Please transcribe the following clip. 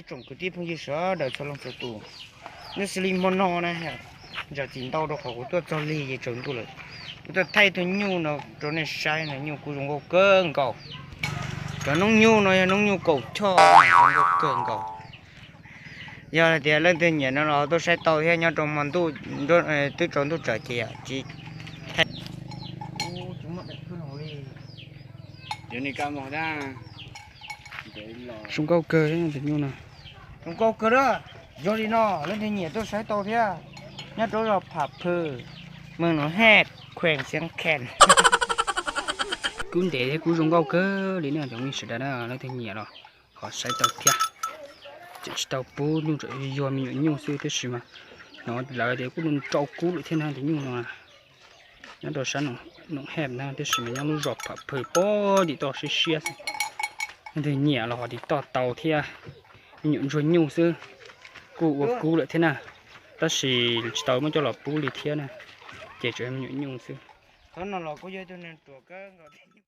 Tsoom kwv tij phooj ywg sawv daws txhua leej txhua tus, nyob xws li hmo no na, zam txim ntau rau qhov kuv tuaj txog lig ces tsaus ntuj lawm. Kuv tuaj thaij tug nyuj no rau nej saib no, nyuj kuj zoo nkauj kawg nkaus. Cov noob nyuj no yog noob nyuj kaum choj, zoo nkauj kawg nkaus. Yog hais tias leej twg nyiam no los tuaj saib tau thiab, nyob rau hmo ntuj, twb tsaus ntuj tsawv ces tsis zoo nkauj kawg tus nyuj no. Zoo nkauj kawg a. Yog li no leej twg nyiam tuaj saib tau thiab, nyob rau zos Pham Phwm, moos Noom Hej, khuees Xiav Khees. Kub ntev thiab kub zoo nkauj kawg li na cov me sawv daws na, leej twg nyiam los ho saib tau thiab. Tseem tsis tau pub, nyuj tseem yuag me nyuam nyuj xwb, tab sis mas hnov lawv tias kuj rau kub lawm thiab na tus nyuj no. Nyob rau sab Noom Hej na, tab sis mas nyob lub zos Pham Phwm pog tim toj siab siab xwb. Leej twg nyiam los ho tim toj tau thiab. Me nyuam ntsuag nyuj xwb, kuj ua kub lawm thiab na, tab sis tsis tau muab coj los pub li thiab na, ces tsuas yog me nyuam nyuj xwb. Qhov no los kuj yog ib tug neeg ruam kawg nkaus.